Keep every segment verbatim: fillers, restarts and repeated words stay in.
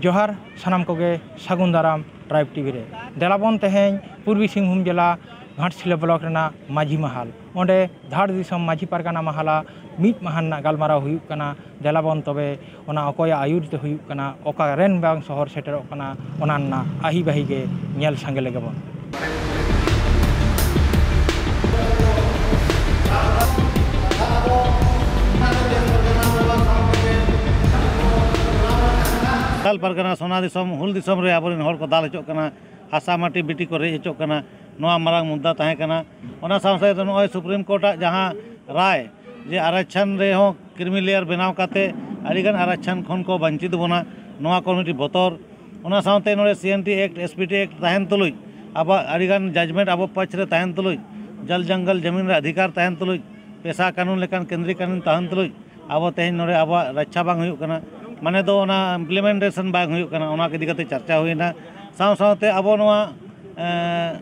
ᱡᱚᱦᱟᱨ ᱥᱟᱱᱟᱢ ᱠᱚᱜᱮ, ᱥᱟᱹᱜᱩᱱ ᱫᱟᱨᱟᱢ ᱴᱨᱟᱭᱤᱵᱽ ᱴᱤᱵᱷᱤ ᱨᱮ᱾ ᱫᱮᱞᱟᱵᱚᱱ ᱛᱮᱦᱮᱧ ᱯᱩᱨᱵᱤ ᱥᱤᱝᱵᱷᱩᱢ ᱡᱮᱞᱟ ᱜᱷᱟᱴᱥᱤᱞᱟᱹ ᱵᱞᱚᱠ ᱨᱮᱱᱟᱜ ᱢᱟᱹᱡᱷᱤ ᱢᱟᱦᱟᱞ, ᱚᱸᱰᱮ ᱫᱷᱟᱲ ᱫᱤᱥᱚᱢ ᱢᱟᱹᱡᱷᱤ ᱯᱟᱨᱜᱟᱱᱟ ᱢᱟᱦᱟᱞᱟ ᱢᱤᱫ ᱢᱟᱦᱟ ᱨᱮᱱᱟᱜ ᱜᱟᱞᱢᱟᱨᱟᱣ ᱦᱩᱭᱩᱜ ᱠᱟᱱᱟ᱾ ᱫᱮᱞᱟᱵᱚᱱ ᱛᱚᱵᱮ ᱚᱱᱟ ᱚᱠᱚᱭᱟᱜ ᱟᱹᱭᱩᱨ ᱛᱮ ᱦᱩᱭᱩᱜ ᱠᱟᱱᱟ, ᱚᱠᱟ ᱨᱮᱱ ᱵᱟᱝ ᱥᱚᱦᱚᱨ ᱥᱮᱴᱮᱨᱚᱜ ᱠᱟᱱᱟ, ᱚᱱᱟ ᱨᱮᱱᱟᱜ ᱟᱹᱦᱤ ᱵᱟᱹᱦᱤ ᱜᱮ ᱧᱮᱞ ᱥᱟᱸᱜᱮ ᱞᱮᱜᱮ ᱵᱚᱱ᱾ ᱥᱟᱱᱛᱟᱲ ᱯᱟᱨᱜᱟᱱᱟ ᱥᱚᱱᱟ ᱫᱤᱥᱚᱢ, ᱦᱩᱞ ᱫᱤᱥᱚᱢ ᱨᱮ ᱟᱵᱚᱨᱮᱱ ᱦᱚᱲ ᱠᱚ ᱫᱟᱞ ᱦᱚᱪᱚᱜ ᱠᱟᱱᱟ, ᱦᱟᱥᱟ ᱢᱟᱹᱴᱤ ᱵᱤᱴᱤ ᱠᱚ ᱨᱮᱡ ᱦᱚᱪᱚᱜ ᱠᱟᱱᱟ, ᱱᱚᱣᱟ ᱢᱟᱨᱟᱝ ᱢᱩᱫᱽᱫᱟ ᱛᱟᱦᱮᱸ ᱠᱟᱱᱟ᱾ ᱚᱱᱟ ᱥᱟᱶ ᱥᱟᱶᱛᱮ ᱱᱚᱜᱼᱚᱭ ᱥᱩᱯᱨᱤᱢ ᱠᱳᱨᱴᱟᱜ ᱡᱟᱦᱟᱸ ᱨᱟᱭ, ᱡᱮ ᱟᱨᱟᱪᱷᱟᱱ ᱨᱮᱦᱚᱸ ᱠᱨᱤᱢᱤ ᱞᱮᱭᱟᱨ ᱵᱮᱱᱟᱣ ᱠᱟᱛᱮ ᱟᱹᱰᱤᱜᱟᱱ ᱟᱨᱟᱪᱷᱟᱱ ᱠᱷᱚᱱ ᱠᱚ ᱵᱚᱧᱪᱤᱛ ᱵᱚᱱᱟ, ᱱᱚᱣᱟ ᱠᱚ ᱢᱤᱫᱴᱤᱡ ᱵᱚᱛᱚᱨ᱾ ᱚᱱᱟ ᱥᱟᱶᱛᱮ ᱱᱚᱰᱮ C N T act, S P T act ᱛᱟᱦᱮᱱ ᱛᱩᱞᱩᱡ, ᱟᱵᱚᱣᱟᱜ ᱟᱹᱰᱤᱜᱟᱱ ᱡᱟᱡᱽᱢᱮᱱᱴ ᱟᱵᱚ ᱯᱟᱠᱷ ᱨᱮ ᱛᱟᱦᱮᱱ ᱛᱩᱞᱩᱡ, ᱡᱚᱞ ᱡᱚᱝᱜᱚᱞ ᱡᱟᱢᱤᱱ ᱨᱮ ᱚᱫᱷᱤᱠᱟᱨ ᱛᱟᱦᱮᱱ ᱛᱩᱞᱩᱡ, ᱯᱮᱥᱟ ᱠᱟᱹᱱᱩᱱ ᱞᱮᱠᱟᱱ ᱠᱮᱱᱫᱨᱤᱭᱚ ᱠᱟᱹᱱᱩᱱ ᱛᱟᱦᱮᱱ ᱛᱩᱞᱩᱡ, ᱟᱵᱚ ᱛᱮᱦᱮᱧ ᱱᱚᱰᱮ ᱟᱵᱚᱣᱟᱜ ᱨᱟᱪᱷᱟ ᱵᱟᱝ ᱦᱩᱭᱩᱜ ᱠᱟᱱᱟ, ᱢᱟᱱᱮ ᱫᱚ ᱚᱱᱟ ᱤᱢᱯᱞᱤᱢᱮᱱᱴᱮᱥᱚᱱ ᱵᱟᱝ ᱦᱩᱭᱩᱜ ᱠᱟᱱᱟ, ᱚᱱᱟ ᱤᱫᱤ ᱠᱟᱛᱮ ᱪᱟᱨᱪᱟ ᱦᱩᱭᱱᱟ᱾ ᱥᱟᱶ ᱥᱟᱶᱛᱮ ᱟᱵᱚ ᱱᱚᱣᱟ, ᱮᱸ,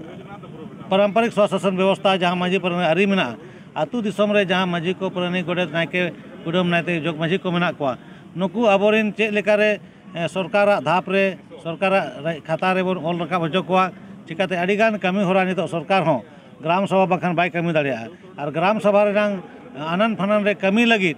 ᱯᱟᱨᱚᱢᱯᱚᱨᱤᱠ ᱥᱚᱥᱟᱥᱚᱱ ᱵᱮᱵᱚᱥᱛᱷᱟ, ᱡᱟᱦᱟᱸ ᱢᱟᱹᱡᱷᱤ ᱯᱟᱨᱟᱱᱤᱠ ᱟᱹᱨᱤ ᱢᱮᱱᱟᱜᱼᱟ, ᱟᱹᱛᱩ ᱫᱤᱥᱚᱢ ᱨᱮ ᱡᱟᱦᱟᱸ ᱢᱟᱹᱡᱷᱤ ᱠᱚ, ᱯᱟᱨᱟᱱᱤᱠ, ᱜᱚᱰᱮᱛ, ᱱᱟᱭᱠᱮ, ᱠᱩᱰᱟᱹᱢ ᱱᱟᱭᱠᱮ, ᱡᱚᱜᱽ ᱢᱟᱹᱡᱷᱤ ᱠᱚ ᱢᱮᱱᱟᱜ ᱠᱚᱣᱟ, ᱱᱩᱠᱩ ᱟᱵᱚᱨᱮᱱ ᱪᱮᱫ ᱞᱮᱠᱟᱨᱮ, ᱮᱸ, ᱥᱚᱨᱠᱟᱨᱟᱜ ᱫᱷᱟᱯ ᱨᱮ, ᱥᱚᱨᱠᱟᱨᱟᱜ ᱨᱟ-, ᱠᱷᱟᱛᱟ ᱨᱮᱵᱚᱱ ᱚᱞ ᱨᱟᱠᱟᱵ ᱦᱚᱪᱚ ᱠᱚᱣᱟ, ᱪᱤᱠᱟᱹᱛᱮ ᱟᱹᱰᱤᱜᱟᱱ ᱠᱟᱹᱢᱤ ᱦᱚᱨᱟ ᱱᱤᱛᱚᱜ ᱥᱚᱨᱠᱟᱨ ᱦᱚᱸ ᱜᱨᱟᱢ ᱥᱚᱵᱷᱟ ᱵᱟᱝᱠᱷᱟᱱ ᱵᱟᱭ ᱠᱟᱹᱢᱤ ᱫᱟᱲᱮᱭᱟᱜᱼᱟ᱾ ᱟᱨ ᱜᱨᱟᱢ ᱥᱚᱵᱷᱟ ᱨᱮᱱᱟᱝ ᱟᱱᱟᱱ ᱯᱷᱟᱱᱟᱱ ᱨᱮ ᱠᱟᱹᱢᱤ ᱞᱟᱹᱜᱤᱫ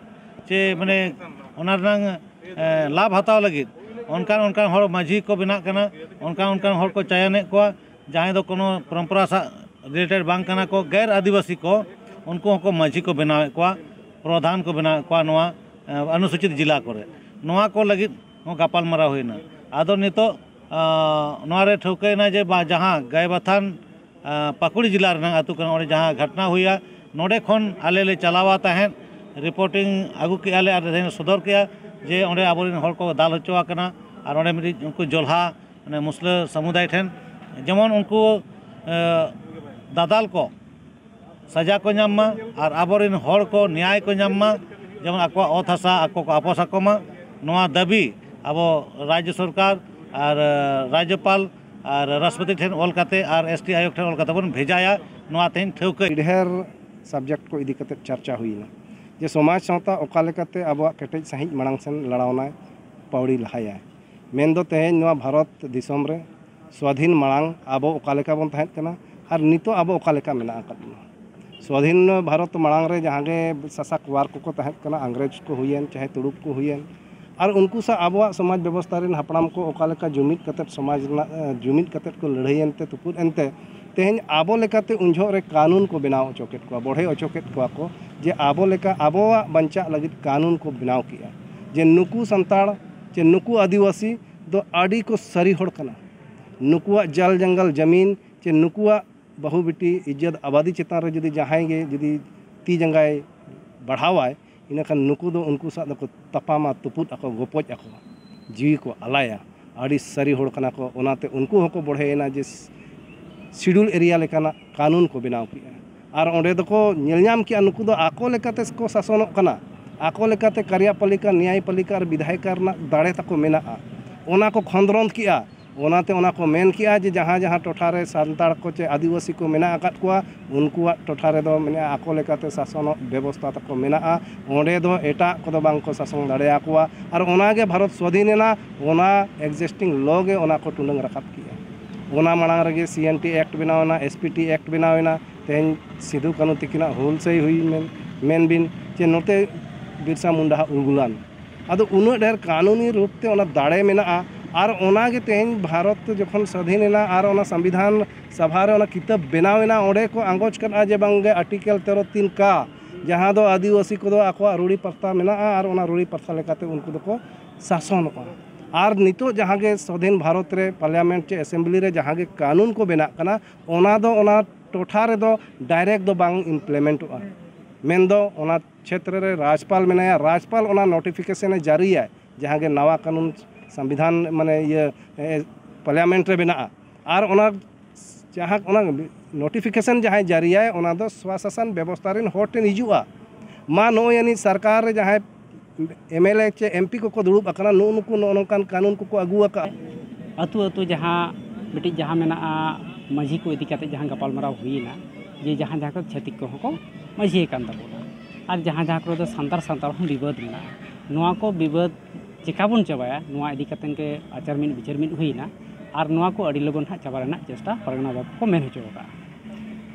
ᱪᱮ ᱢᱟᱱᱮ ᱚᱱᱟ ᱨᱮᱱᱟᱝ, ᱮ, ᱞᱟᱵᱷ ᱦᱟᱛᱟᱣ ᱞᱟᱹᱜᱤᱫ ᱚᱱᱠᱟᱱ ᱚᱱᱠᱟᱱ ᱦᱚᱲ ᱢᱟᱹᱡᱷᱤ ᱠᱚ ᱵᱮᱱᱟᱜ ᱠᱟᱱᱟ, ᱚᱱᱠᱟᱱ ᱚᱱᱠᱟᱱ ᱦᱚᱲ ᱠᱚ ᱪᱟᱭᱚᱱᱮᱫ ᱠᱚᱣᱟ, ᱡᱟᱦᱟᱸᱭ ᱫᱚ ᱠᱳᱱᱳ ᱯᱚᱨᱚᱢᱯᱚᱨᱟ ᱥᱟᱶ ᱨᱤᱞᱮᱴᱮᱰ ᱵᱟᱝ ᱠᱟᱱᱟ ᱠᱚ, ᱜᱮᱨ ᱟᱹᱫᱤᱵᱟᱹᱥᱤ ᱠᱚ, ᱩᱱᱠᱩ ᱦᱚᱸᱠᱚ ᱢᱟᱹᱡᱷᱤ ᱠᱚ ᱵᱮᱱᱟᱣᱮᱫ ᱠᱚᱣᱟ, ᱯᱨᱚᱫᱷᱟᱱ ᱠᱚ ᱵᱮᱱᱟᱣᱮᱫ ᱠᱚᱣᱟ ᱱᱚᱣᱟ, ᱮ, ᱚᱱᱩᱥᱩᱪᱤᱛ ᱡᱮᱞᱟ ᱠᱚᱨᱮ᱾ ᱱᱚᱣᱟ ᱠᱚ ᱞᱟᱹᱜᱤᱫ ᱦᱚᱸ ᱜᱟᱯᱟᱞᱢᱟᱨᱟᱣ ᱦᱩᱭᱱᱟ᱾ ᱟᱫᱚ ᱱᱤᱛᱚᱜ, ᱟ, ᱱᱚᱣᱟ ᱨᱮ ᱴᱷᱟᱹᱣᱠᱟᱹᱭᱮᱱᱟ ᱡᱮ ᱵᱟ-, ᱡᱟᱦᱟᱸ ᱜᱟᱭᱵᱟᱛᱷᱟᱱ, ᱟ, ᱯᱟᱹᱠᱩᱲ ᱡᱮᱞᱟ ᱨᱮᱱᱟᱜ ᱟᱹᱛᱩ ᱠᱟᱱᱟ, ᱚᱸᱰᱮ ᱡᱟᱦᱟᱸ ᱜᱷᱚᱴᱱᱟ ᱦᱩᱭᱟ, ᱱᱚᱰᱮ ᱠᱷᱚᱱ ᱟᱞᱮ ᱞᱮ ᱪᱟᱞᱟᱣᱟ ᱛᱟᱦᱮᱸᱫ, ᱨᱤᱯᱳᱨᱴᱤᱝ ᱟᱹᱜᱩ ᱠᱮᱜᱼᱟ ᱞᱮ ᱟᱨ ᱛᱮᱦᱮᱧ ᱥᱚᱫᱚᱨ ᱠᱮᱜᱼᱟ ᱡᱮ ᱚᱸᱰᱮ ᱟᱵᱚᱨᱮᱱ ᱦᱚᱲ ᱠᱚ ᱫᱟᱞ ᱦᱚᱪᱚ ᱟᱠᱟᱱᱟ ᱟᱨ ᱚᱸᱰᱮ ᱢᱤᱫᱴᱤᱡ ᱩᱱᱠᱩ ᱡᱚᱞᱦᱟ, ᱢᱟᱱᱮ ᱢᱩᱥᱞᱟᱹ ᱥᱟᱢᱩᱫᱟᱭ ᱴᱷᱮᱱ ᱡᱮᱢᱚᱱ ᱩᱱᱠᱩ, ᱮ, ᱫᱟᱫᱟᱞ ᱠᱚ ᱥᱟᱡᱟ ᱠᱚ ᱧᱟᱢ ᱢᱟ ᱟᱨ ᱟᱵᱚᱨᱮᱱ ᱦᱚᱲ ᱠᱚ ᱱᱮᱭᱟᱭ ᱠᱚ ᱧᱟᱢ ᱢᱟ, ᱡᱮᱢᱚᱱ ᱟᱠᱚᱣᱟᱜ ᱚᱛ ᱦᱟᱥᱟ ᱟᱠᱚ ᱠᱚ ᱟᱯᱚᱥ ᱟᱠᱚ ᱢᱟ᱾ ᱱᱚᱣᱟ ᱫᱟᱹᱵᱤ ᱟᱵᱚ ᱨᱟᱡᱽᱡᱚ ᱥᱚᱨᱠᱟᱨ ᱟᱨ, ᱮ, ᱨᱟᱡᱽᱡᱚᱯᱟᱞ ᱟᱨ ᱨᱟᱥᱴᱨᱚᱯᱚᱛᱤ ᱴᱷᱮᱱ ᱚᱞ ᱠᱟᱛᱮ ᱟᱨ ᱮᱥ ᱴᱤ ᱟᱭᱳᱜᱽ ᱴᱷᱮᱱ ᱚᱞ ᱠᱟᱛᱮ ᱵᱚᱱ ᱵᱷᱮᱡᱟᱭᱟ, ᱱᱚᱣᱟ ᱛᱮᱦᱮᱧ ᱴᱷᱟᱹᱣᱠᱟᱹ᱾ ᱰᱷᱮᱨ ᱥᱟᱵᱡᱮᱠᱴ ᱠᱚ ᱤᱫᱤ ᱠᱟᱛᱮ ᱪᱟᱨᱪᱟ ᱦᱩᱭᱱᱟ ᱡᱮ ᱥᱚᱢᱟᱡᱽ ᱥᱟᱶᱛᱟ ᱚᱠᱟ ᱞᱮᱠᱟᱛᱮ ᱟᱵᱚᱣᱟᱜ ᱠᱮᱴᱮᱡ ᱥᱟᱺᱦᱤᱡ ᱢᱟᱲᱟᱝ ᱥᱮᱱ ᱞᱟᱲᱟᱣᱱᱟᱭ, ᱯᱟᱹᱣᱲᱤ ᱞᱟᱦᱟᱭᱟᱭ᱾ ᱢᱮᱱᱫᱚ ᱛᱮᱦᱮᱧ ᱱᱚᱣᱟ ᱵᱷᱟᱨᱚᱛ ᱫᱤᱥᱚᱢ ᱨᱮ ᱥᱣᱟᱫᱷᱤᱱ ᱢᱟᱲᱟᱝ ᱟᱵᱚ ᱚᱠᱟ ᱞᱮᱠᱟ ᱵᱚᱱ ᱛᱟᱦᱮᱸᱫ ᱠᱟᱱᱟ ᱟᱨ ᱱᱤᱛᱚᱜ ᱟᱵᱚ ᱚᱠᱟ ᱞᱮᱠᱟ ᱢᱮᱱᱟᱜ ᱟᱠᱟᱫ ᱵᱚᱱᱟ᱾ ᱥᱣᱟᱫᱷᱤᱱ ᱵᱷᱟᱨᱚᱛ ᱢᱟᱲᱟᱝ ᱨᱮ ᱡᱟᱦᱟᱸ ᱜᱮ ᱥᱟᱥᱟᱠ ᱣᱟᱨ ᱠᱚᱠᱚ ᱛᱟᱦᱮᱸᱫ ᱠᱟᱱᱟ, ᱤᱝᱨᱮᱡᱽ ᱠᱚ ᱦᱩᱭᱮᱱ ᱪᱟᱦᱮ ᱛᱩᱲᱩᱠ ᱠᱚ ᱦᱩᱭᱮᱱ, ᱟᱨ ᱩᱱᱠᱩ ᱥᱟᱶ ᱟᱵᱚᱣᱟᱜ ᱥᱚᱢᱟᱡᱽ ᱵᱮᱵᱚᱥᱛᱷᱟ ᱨᱮᱱ ᱦᱟᱯᱲᱟᱢ ᱠᱚ ᱚᱠᱟ ᱞᱮᱠᱟ ᱡᱩᱢᱤᱫ ᱠᱟᱛᱮᱫ ᱥᱚᱢᱟᱡᱽ ᱨᱮᱱᱟᱜ, ᱮ, ᱡᱩᱢᱤᱫ ᱠᱟᱛᱮᱫ ᱠᱚ ᱞᱟᱹᱲᱦᱟᱹᱭᱮᱱ ᱛᱮ ᱛᱩᱯᱩᱫ ᱮᱱᱛᱮ ᱛᱮᱦᱮᱧ ᱟᱵᱚ ᱞᱮᱠᱟᱛᱮ ᱩᱱ ᱡᱚᱦᱚᱜ ᱨᱮ ᱠᱟᱹᱱᱩᱱ ᱠᱚ ᱵᱮᱱᱟᱣ ᱦᱚᱪᱚ ᱠᱮᱫ ᱠᱚᱣᱟ, ᱵᱚᱲᱦᱮ ᱦᱚᱪᱚ ᱠᱮᱫ ᱠᱚᱣᱟ ᱠᱚ, ᱡᱮ ᱟᱵᱚ ᱞᱮᱠᱟ ᱟᱵᱚᱣᱟᱜ ᱵᱟᱧᱪᱟᱜ ᱞᱟᱹᱜᱤᱫ ᱠᱟᱹᱱᱩᱱ ᱠᱚ ᱵᱮᱱᱟᱣ ᱠᱮᱜᱼᱟ, ᱡᱮ ᱱᱩᱠᱩ ᱥᱟᱱᱛᱟᱲ ᱪᱮ ᱱᱩᱠᱩ ᱟᱹᱫᱤᱵᱟᱹᱥᱤ ᱫᱚ ᱟᱹᱰᱤ ᱠᱚ ᱥᱟᱹᱨᱤ ᱦᱚᱲ ᱠᱟᱱᱟ, ᱱᱩᱠᱩᱣᱟᱜ ᱡᱟᱞ ᱡᱟᱝᱜᱟᱞ ᱡᱟᱹᱢᱤᱱ ᱪᱮ ᱱᱩᱠᱩᱣᱟᱜ ᱵᱟᱹᱦᱩ ᱵᱤᱴᱤ ᱤᱡᱽᱡᱚᱛ ᱟᱵᱟᱫᱤ ᱪᱮᱛᱟᱱ ᱨᱮ ᱡᱩᱫᱤ ᱡᱟᱦᱟᱸᱭ ᱜᱮ ᱡᱩᱫᱤ ᱛᱤ ᱡᱟᱸᱜᱟᱭ ᱵᱟᱲᱦᱟᱣᱟᱭ, ᱤᱱᱟᱹᱠᱷᱟᱱ ᱱᱩᱠᱩ ᱫᱚ ᱩᱱᱠᱩ ᱥᱟᱶ ᱫᱚᱠᱚ ᱛᱟᱯᱟᱢᱟ, ᱛᱩᱯᱩᱫ ᱟᱠᱚ, ᱜᱚᱯᱚᱡ ᱟᱠᱚ, ᱡᱤᱣᱤ ᱠᱚ ᱟᱞᱟᱭᱟ᱾ ᱟᱹᱰᱤ ᱥᱟᱹᱨᱤ ᱦᱚᱲ ᱠᱟᱱᱟ ᱠᱚ, ᱚᱱᱟᱛᱮ ᱩᱱᱠᱩ ᱦᱚᱸᱠᱚ ᱵᱚᱲᱦᱮᱭᱮᱱᱟ ᱡᱮ ᱥᱤᱰᱩᱞ ᱮᱨᱤᱭᱟ ᱞᱮᱠᱟᱱᱟᱜ ᱠᱟᱹᱱᱩᱱ ᱠᱚ ᱵᱮᱱᱟᱣ ᱠᱮᱜᱼᱟ᱾ ᱟᱨ ᱚᱸᱰᱮ ᱫᱚᱠᱚ ᱧᱮᱞ ᱧᱟᱢ ᱠᱮᱜᱼᱟ ᱱᱩᱠᱩ ᱫᱚ ᱟᱠᱚ ᱞᱮᱠᱟᱛᱮ ᱠᱚ ᱥᱟᱥᱚᱱᱚᱜ ᱠᱟᱱᱟ, ᱟᱠᱚ ᱞᱮᱠᱟᱛᱮ ᱠᱟᱨᱭᱟᱯᱟᱞᱤᱠᱟ, ᱱᱮᱭᱟᱭᱯᱟᱞᱤᱠᱟ ᱟᱨ ᱵᱤᱫᱷᱟᱭᱤᱠᱟ ᱨᱮᱱᱟᱜ ᱫᱟᱲᱮ ᱛᱟᱠᱚ ᱢᱮᱱᱟᱜᱼᱟ᱾ ᱚᱱᱟ ᱠᱚ ᱠᱷᱚᱸᱫᱽᱨᱚᱸᱫᱽ ᱠᱮᱜᱼᱟ᱾ ᱚᱱᱟᱛᱮ ᱚᱱᱟ ᱠᱚ ᱢᱮᱱ ᱠᱮᱜᱼᱟ ᱡᱮ ᱡᱟᱦᱟᱸ ᱡᱟᱦᱟᱸ ᱴᱚᱴᱷᱟ ᱨᱮ ᱥᱟᱱᱛᱟᱲ ᱠᱚ ᱪᱮ ᱟᱹᱫᱤᱵᱟᱹᱥᱤ ᱠᱚ ᱢᱮᱱᱟᱜ ᱟᱠᱟᱫ ᱠᱚᱣᱟ, ᱩᱱᱠᱩᱣᱟᱜ ᱴᱚᱴᱷᱟ ᱨᱮᱫᱚ ᱢᱮᱱᱟᱜᱼᱟ ᱟᱠᱚ ᱞᱮᱠᱟᱛᱮ ᱥᱟᱥᱚᱱᱚᱜ ᱵᱮᱵᱚᱥᱛᱷᱟ ᱛᱟᱠᱚ ᱢᱮᱱᱟᱜᱼᱟ, ᱚᱸᱰᱮ ᱫᱚ ᱮᱴᱟᱜ ᱠᱚᱫᱚ ᱵᱟᱝ ᱠᱚ ᱥᱟᱥᱚᱱ ᱫᱟᱲᱮᱭᱟᱠᱚᱣᱟ᱾ ᱟᱨ ᱚᱱᱟ ᱜᱮ ᱵᱷᱟᱨᱚᱛ ᱥᱣᱟᱫᱷᱤᱱ ᱮᱱᱟ, ᱚᱱᱟ existing law ᱜᱮ ᱚᱱᱟ ᱠᱚ ᱴᱩᱰᱟᱹᱝ ᱨᱟᱠᱟᱵ ᱠᱮᱜᱼᱟ᱾ ᱚᱱᱟ ᱢᱟᱲᱟᱝ ᱨᱮᱜᱮ C N T Act ᱵᱮᱱᱟᱣ ᱮᱱᱟ, S P T Act ᱵᱮᱱᱟᱣ ᱮᱱᱟ, ᱛᱮᱦᱮᱧ ᱥᱤᱫᱩ ᱠᱟᱹᱱᱦᱩ ᱛᱤᱠᱤᱱᱟᱜ ᱦᱩᱞᱥᱟᱹᱭ ᱦᱩᱭ ᱢᱮᱱ, ᱢᱮᱱ ᱵᱤᱱ ᱪᱮ ᱱᱚᱛᱮ ᱵᱤᱨᱥᱟ ᱢᱩᱱᱰᱟᱣᱟᱜ ᱩᱨᱜᱩᱞᱟᱱ᱾ ᱟᱫᱚ ᱩᱱᱟᱹᱜ ᱰᱷᱮᱨ ᱠᱟᱹᱱᱩᱱᱤ ᱨᱩᱯ ᱛᱮ ᱚᱱᱟ ᱫᱟᱲᱮ ᱢᱮᱱᱟᱜᱼᱟ᱾ ᱟᱨ ᱚᱱᱟ ᱜᱮ ᱛᱮᱦᱮᱧ ᱵᱷᱟᱨᱚᱛ ᱡᱚᱠᱷᱚᱱ ᱥᱟᱹᱫᱷᱤᱱ ᱮᱱᱟ ᱟᱨ ᱚᱱᱟ ᱥᱚᱝᱵᱤᱫᱷᱟᱱ ᱥᱟᱵᱷᱟ ᱨᱮ ᱚᱱᱟ ᱠᱤᱛᱟᱹᱵ ᱵᱮᱱᱟᱣ ᱮᱱᱟ, ᱚᱸᱰᱮ ᱠᱚ ᱟᱸᱜᱚᱪ ᱠᱟᱫᱼᱟ ᱡᱮ ᱵᱟᱝᱜᱮ Article ᱛᱮᱨᱚ ᱛᱤᱱ ᱠᱟ, ᱡᱟᱦᱟᱸ ᱫᱚ ᱟᱹᱫᱤᱵᱟᱹᱥᱤ ᱠᱚᱫᱚ ᱟᱠᱚᱣᱟᱜ ᱨᱩᱲᱤ ᱯᱟᱨᱛᱟ ᱢᱮᱱᱟᱜᱼᱟ ᱟᱨ ᱚᱱᱟ ᱨᱩᱲᱤ ᱯᱟᱨᱛᱟ ᱞᱮᱠᱟᱛᱮ ᱩᱱᱠᱩ ᱫᱚᱠᱚ ᱥᱟᱥᱚᱱᱚᱜᱼᱟ᱾ ᱟᱨ ᱱᱤᱛᱚᱜ ᱡᱟᱦᱟᱸ ᱜᱮ ᱥᱟᱹᱫᱷᱤᱱ ᱵᱷᱟᱨᱚᱛ ᱨᱮ parliament ᱪᱮ assembly ᱨᱮ ᱡᱟᱦᱟᱸ ᱜᱮ ᱠᱟᱹᱱᱩᱱ ᱠᱚ ᱵᱮᱱᱟᱜ ᱠᱟᱱᱟ, ᱚᱱᱟ ᱫᱚ ᱚᱱᱟ ᱴᱚᱴᱷᱟ ᱨᱮᱫᱚ direct ᱫᱚ ᱵᱟᱝ implementᱚᱜᱼᱟ᱾ ᱢᱮᱱᱫᱚ ᱚᱱᱟ ᱪᱷᱮᱛᱨᱚ ᱨᱮ ᱨᱟᱡᱽᱯᱟᱞ ᱢᱮᱱᱟᱭᱟ, ᱨᱟᱡᱽᱯᱟᱞ ᱚᱱᱟ notification ᱮ ᱡᱟᱹᱨᱤᱭᱟᱭ, ᱡᱟᱦᱟᱸ ᱜᱮ ᱱᱟᱣᱟ ᱠᱟᱹᱱᱩᱱ ᱥᱚᱝᱵᱤᱫᱷᱟᱱ ᱢᱟᱱᱮ ᱤᱭᱟᱹ, ᱮ, parliament ᱨᱮ ᱵᱮᱱᱟᱜᱼᱟ᱾ ᱟᱨ ᱚᱱᱟ ᱡᱟᱦᱟᱸ ᱚᱱᱟ notification ᱡᱟᱦᱟᱸᱭ ᱡᱟᱹᱨᱤᱭᱟᱭ, ᱚᱱᱟ ᱫᱚ ᱥᱣᱟᱥᱟᱥᱚᱱ ᱵᱮᱵᱚᱥᱛᱷᱟ ᱨᱮᱱ ᱦᱚᱲ ᱴᱷᱮᱱ ᱦᱤᱡᱩᱜᱼᱟ᱾ ᱢᱟ ᱱᱚᱜᱼᱚᱭ ᱟᱹᱱᱤᱡ ᱥᱚᱨᱠᱟᱨ ᱨᱮ ᱡᱟᱦᱟᱸᱭ M L A ᱪᱮ M P ᱠᱚᱠᱚ ᱫᱩᱲᱩᱵ ᱟᱠᱟᱱᱟ, ᱱᱩᱜᱼᱩ ᱱᱩᱠᱩ ᱱᱚᱜᱼᱚ ᱱᱚᱝᱠᱟᱱ ᱠᱟᱹᱱᱩᱱ ᱠᱚᱠᱚ ᱟᱹᱜᱩ ᱟᱠᱟᱫᱼᱟ᱾ ᱟᱹᱛᱩ ᱟᱹᱛᱩ ᱡᱟᱦᱟᱸ ᱢᱤᱫᱴᱤᱡ ᱡᱟᱦᱟᱸ ᱢᱮᱱᱟᱜᱼᱟ, ᱢᱟᱹᱡᱷᱤ ᱠᱚ ᱤᱫᱤ ᱠᱟᱛᱮ ᱡᱟᱦᱟᱸ ᱜᱟᱯᱟᱞᱢᱟᱨᱟᱣ ᱦᱩᱭᱮᱱᱟ, ᱡᱮ ᱡᱟᱦᱟᱸ ᱡᱟᱦᱟᱸ ᱠᱚ ᱪᱷᱟᱹᱛᱤᱠ ᱠᱚᱦᱚᱸ ᱠᱚ ᱢᱟᱹᱡᱷᱤ ᱟᱠᱟᱱ ᱛᱟᱵᱚᱱᱟ, ᱟᱨ ᱡᱟᱦᱟᱸ ᱡᱟᱦᱟᱸ ᱠᱚᱨᱮ ᱫᱚ ᱥᱟᱱᱛᱟᱲ ᱥᱟᱱᱛᱟᱲ ᱦᱚᱸ ᱵᱤᱵᱟᱹᱫ ᱢᱮᱱᱟᱜᱼᱟ, ᱱᱚᱣᱟ ᱠᱚ ᱵᱤᱵᱟᱹᱫ ᱪᱮᱠᱟ ᱵᱚᱱ ᱪᱟᱵᱟᱭᱟ, ᱱᱚᱣᱟ ᱤᱫᱤ ᱠᱟᱛᱮ ᱜᱮ ᱟᱪᱟᱨ ᱢᱤᱫ ᱵᱤᱪᱟᱹᱨ ᱢᱤᱫ ᱦᱩᱭᱱᱟ᱾ ᱟᱨ ᱱᱚᱣᱟ ᱠᱚ ᱟᱹᱰᱤ ᱞᱚᱜᱚᱱ ᱦᱟᱸᱜ ᱪᱟᱵᱟ ᱨᱮᱱᱟᱜ ᱪᱮᱥᱴᱟ ᱯᱟᱨᱜᱟᱱᱟ ᱵᱟᱵᱟ ᱠᱚ ᱢᱮᱱ ᱦᱚᱪᱚ ᱟᱠᱟᱫᱼᱟ᱾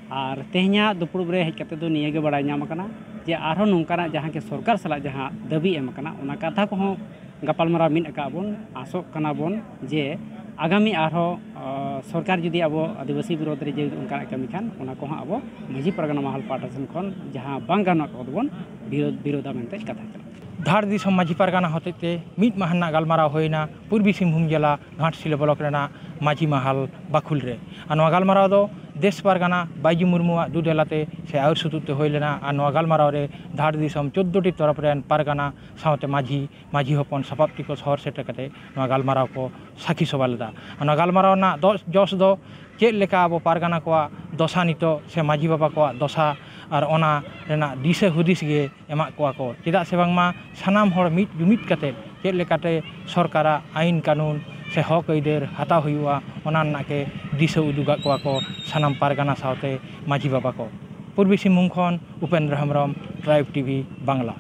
ᱟᱨ ᱛᱮᱦᱮᱧᱟᱜ ᱫᱩᱯᱲᱩᱵ ᱨᱮ ᱦᱮᱡ ᱠᱟᱛᱮ ᱫᱚ ᱱᱤᱭᱟᱹ ᱜᱮ ᱵᱟᱲᱟᱭ ᱧᱟᱢ ᱟᱠᱟᱱᱟ ᱡᱮ ᱟᱨᱦᱚᱸ ᱱᱚᱝᱠᱟᱱᱟᱜ ᱡᱟᱦᱟᱸ ᱜᱮ ᱥᱚᱨᱠᱟᱨ ᱥᱟᱞᱟᱜ ᱡᱟᱦᱟᱸ ᱫᱟᱹᱵᱤ ᱮᱢ ᱟᱠᱟᱱᱟ, ᱚᱱᱟ ᱠᱟᱛᱷᱟ ᱠᱚᱦᱚᱸ ᱜᱟᱯᱟᱞᱢᱟᱨᱟᱣ ᱢᱤᱫ ᱟᱠᱟᱫ ᱵᱚᱱ᱾ ᱟᱥᱚᱜ ᱠᱟᱱᱟ ᱵᱚᱱ ᱡᱮ ᱟᱜᱟᱢᱤ ᱟᱨᱦᱚᱸ, ᱟᱸ, ᱥᱚᱨᱠᱟᱨ ᱡᱩᱫᱤ ᱟᱵᱚ ᱟᱹᱫᱤᱵᱟᱹᱥᱤ ᱵᱤᱨᱳᱫᱷ ᱨᱮ ᱡᱩᱫᱤ ᱚᱱᱠᱟᱱᱟᱜ ᱠᱟᱹᱢᱤ ᱠᱷᱟᱱ, ᱚᱱᱟ ᱠᱚᱦᱚᱸ ᱟᱵᱚ ᱢᱟᱹᱡᱷᱤ ᱯᱟᱨᱜᱟᱱᱟ ᱢᱟᱦᱟᱞ ᱯᱟᱦᱴᱟ ᱥᱮᱱ ᱠᱷᱚᱱ ᱡᱟᱦᱟᱸ ᱵᱟᱝ ᱜᱟᱱᱚᱜ ᱠᱚᱫᱚ ᱵᱚᱱ ᱵᱤᱨᱳᱫᱷ, ᱵᱤᱨᱳᱫᱷᱟ ᱢᱮᱱᱛᱮ ᱠᱟᱛᱷᱟ ᱠᱟᱱᱟ᱾ ᱫᱷᱟᱲ ᱫᱤᱥᱚᱢ ᱢᱟᱹᱡᱷᱤ ᱯᱟᱨᱜᱟᱱᱟ ᱦᱚᱛᱮᱡ ᱛᱮ ᱢᱤᱫ ᱢᱟᱦᱟ ᱨᱮᱱᱟᱜ ᱜᱟᱞᱢᱟᱨᱟᱣ ᱦᱩᱭᱱᱟ ᱯᱩᱨᱵᱤ ᱥᱤᱝᱵᱷᱩᱢ ᱡᱮᱞᱟ ᱜᱷᱟᱴᱥᱤᱞᱟᱹ ᱵᱞᱚᱠ ᱨᱮᱱᱟᱜ ᱢᱟᱹᱡᱷᱤ ᱢᱟᱦᱟᱞ ᱵᱟᱠᱷᱩᱞ ᱨᱮ᱾ ᱟᱨ ᱱᱚᱣᱟ ᱜᱟᱞᱢᱟᱨᱟᱣ ᱫᱚ ᱫᱮᱥ ᱯᱟᱨᱜᱟᱱᱟ ᱵᱟᱹᱭᱡᱩ ᱢᱩᱨᱢᱩᱣᱟᱜ ᱫᱩ ᱰᱮᱞᱟᱛᱮ ᱥᱮ ᱟᱹᱭᱩᱨ ᱥᱩᱛᱩᱜ ᱛᱮ ᱦᱩᱭ ᱞᱮᱱᱟ᱾ ᱟᱨ ᱱᱚᱣᱟ ᱜᱟᱞᱢᱟᱨᱟᱣ ᱨᱮ ᱫᱷᱟᱲ ᱫᱤᱥᱚᱢ ᱪᱳᱫᱽᱫᱳ ᱴᱤ ᱛᱚᱨᱚᱯ ᱨᱮᱱ ᱯᱟᱨᱜᱟᱱᱟ ᱥᱟᱶᱛᱮ ᱢᱟᱹᱡᱷᱤ, ᱢᱟᱹᱡᱷᱤ ᱦᱚᱯᱚᱱ ᱥᱟᱯᱟᱵ ᱛᱮᱠᱚ ᱥᱚᱦᱚᱨ ᱥᱮᱴᱮᱨ ᱠᱟᱛᱮ ᱱᱚᱣᱟ ᱜᱟᱞᱢᱟᱨᱟᱣ ᱠᱚ ᱥᱟᱹᱠᱷᱤ ᱥᱚᱵᱷᱟ ᱞᱮᱫᱟ᱾ ᱟᱨ ᱱᱚᱣᱟ ᱜᱟᱞᱢᱟᱨᱟᱣ ᱨᱮᱱᱟᱜ ᱫᱚ, ᱡᱚᱥ ᱫᱚ ᱪᱮᱫ ᱞᱮᱠᱟ ᱟᱵᱚ ᱯᱟᱨᱜᱟᱱᱟ ᱠᱚᱣᱟᱜ ᱫᱚᱥᱟ ᱱᱤᱛᱚᱜ ᱥᱮ ᱢᱟᱹᱡᱷᱤ ᱵᱟᱵᱟ ᱠᱚᱣᱟᱜ ᱫᱚᱥᱟ, ᱟᱨ ᱚᱱᱟ ᱨᱮᱱᱟᱜ ᱫᱤᱥᱟᱹ ᱦᱩᱫᱤᱥ ᱜᱮ ᱮᱢᱟᱜ ᱠᱚᱣᱟ ᱠᱚ᱾ ᱪᱮᱫᱟᱜ ᱥᱮ ᱵᱟᱝᱢᱟ ᱥᱟᱱᱟᱢ ᱦᱚᱲ ᱢᱤᱫ ᱡᱩᱢᱤᱫ ᱠᱟᱛᱮ ᱪᱮᱫ ᱞᱮᱠᱟᱛᱮ ᱥᱚᱨᱠᱟᱨᱟᱜ ᱟᱹᱭᱤᱱ ᱠᱟᱹᱱᱩᱱ ᱥᱮ ᱦᱚᱠ ᱟᱹᱭᱫᱟᱹᱨ ᱦᱟᱛᱟᱣ ᱦᱩᱭᱩᱜᱼᱟ, ᱚᱱᱟ ᱨᱮᱱᱟᱜ ᱜᱮ ᱫᱤᱥᱟᱹ ᱩᱫᱩᱜᱟᱜ ᱠᱚᱣᱟ ᱠᱚ ᱥᱟᱱᱟᱢ ᱯᱟᱨᱜᱟᱱᱟ ᱥᱟᱶᱛᱮ ᱢᱟᱹᱡᱷᱤ ᱵᱟᱵᱟ ᱠᱚ᱾ ᱯᱩᱨᱵᱤ ᱥᱤᱝᱵᱷᱩᱢ ᱠᱷᱚᱱ ᱩᱯᱮᱱᱫᱨᱚ ᱦᱮᱢᱵᱨᱚᱢ, ᱴᱨᱟᱭᱤᱵᱽ ᱴᱤᱵᱷᱤ ᱵᱟᱝᱞᱟ᱾